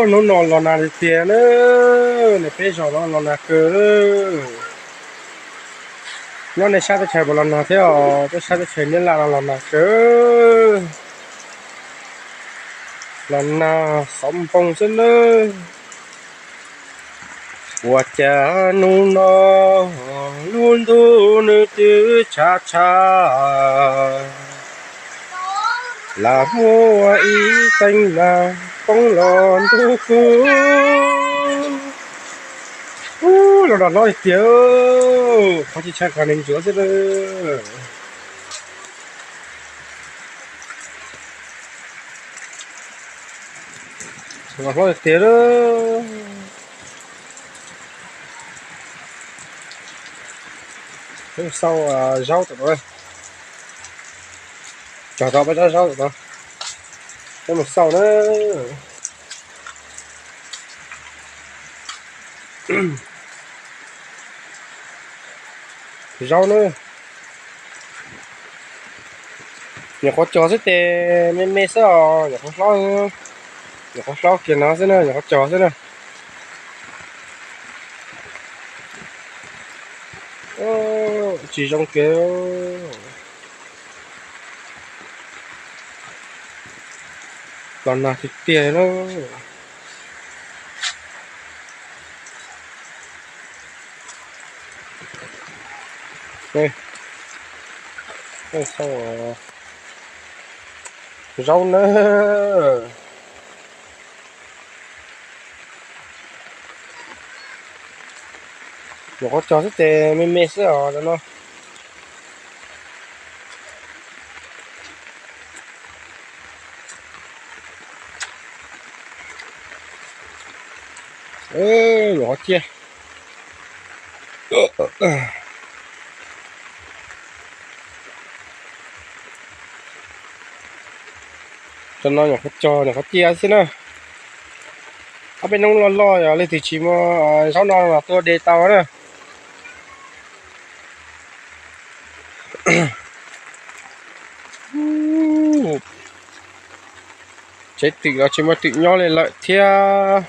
Hnub no los nag tiag tiag na, nws peb zos no los nag kawg. Nyob nej sab teb chaws puas los nag thiab os? Peb sab teb chaws Nyab Laj no los nag kawg, los nag xov npoo xwb nawb. Ua cas hnub no lub ntuj nws twb tshav tshav, lam muaj ib teev nag poob los ntug kuv. Ub, los nag hlob tiag tiag, qhov tsis tshaj qhov neeg ntsuav xwb. Los hlob tiag tiag. Peb mus xauj zaub tom no, cog tau peb tsob zaub tom no, peb mus xauj na. Zaub na, nyuam qhuav cog xwb tes me me xwb os, nyuam qhuav hlob, nyuam qhuav hlob kiag no xwb na, nyuam qhuav cog xwb na. Tsis zoo kiag. Los nag tiag tiag na. Zaub na. Nyuam qhuav cog xwb tes me me xwb os no. Nyuam qhuav ciaj. Tam no nyuam qhuav cog nyuam qhuav ciaj xwb na. Ob peb hnub loj loj yog leej twg tsis muaj zaub no los tuaj de tau na. Tsev twm los tsis muaj twm nyob li lawm thiab.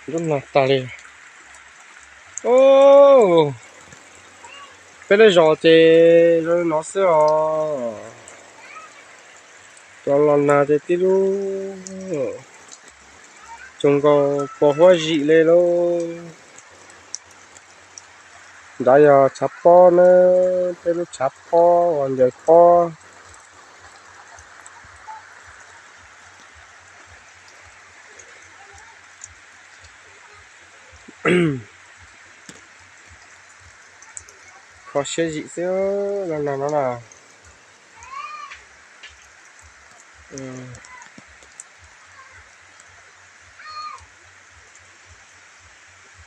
Ntub no tas li. Peb lub zos ces zoo no xwb os. Los los nag ces tib lub tsoos nkaus pos huab zim li lauj. Nrad yog tshav pob na, peb lub tshav pob uas ncaws pob. Kho siab zim xwb los nag no na.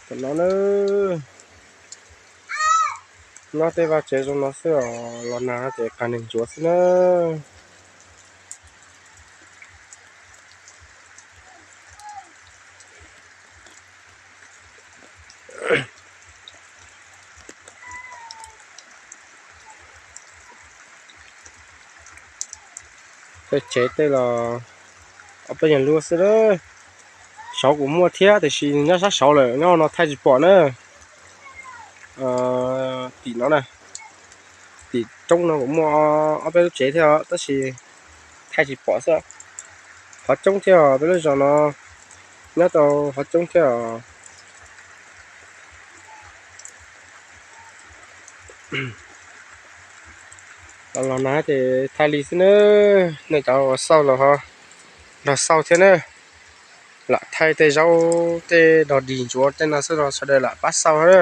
Tam no na, nyob tej vaj tsev zoo no xwb os, los nag ces qas neeg ntsuav xwb na. Tej tsev tej los ob peb nyuag lub xwb na. Saud kuj muaj thiab tiam sis nyob sab saud lawm, nyob no thaij tsis pom na. Tim no na, tim roob no kuj muaj ob peb lub tsev thiab tab sis thaij tsis pom xwb. Qhov coob thiab os, peb lub zos no nyob tau qhov coob thiab os. Los nag ces thaij li xwb na, nej cov uas xauj los ho nrog xauj thiab na. Lam thaij tej zaub tej dog dig ntsuav tej no xwb los sawv daws lam pab xauj na.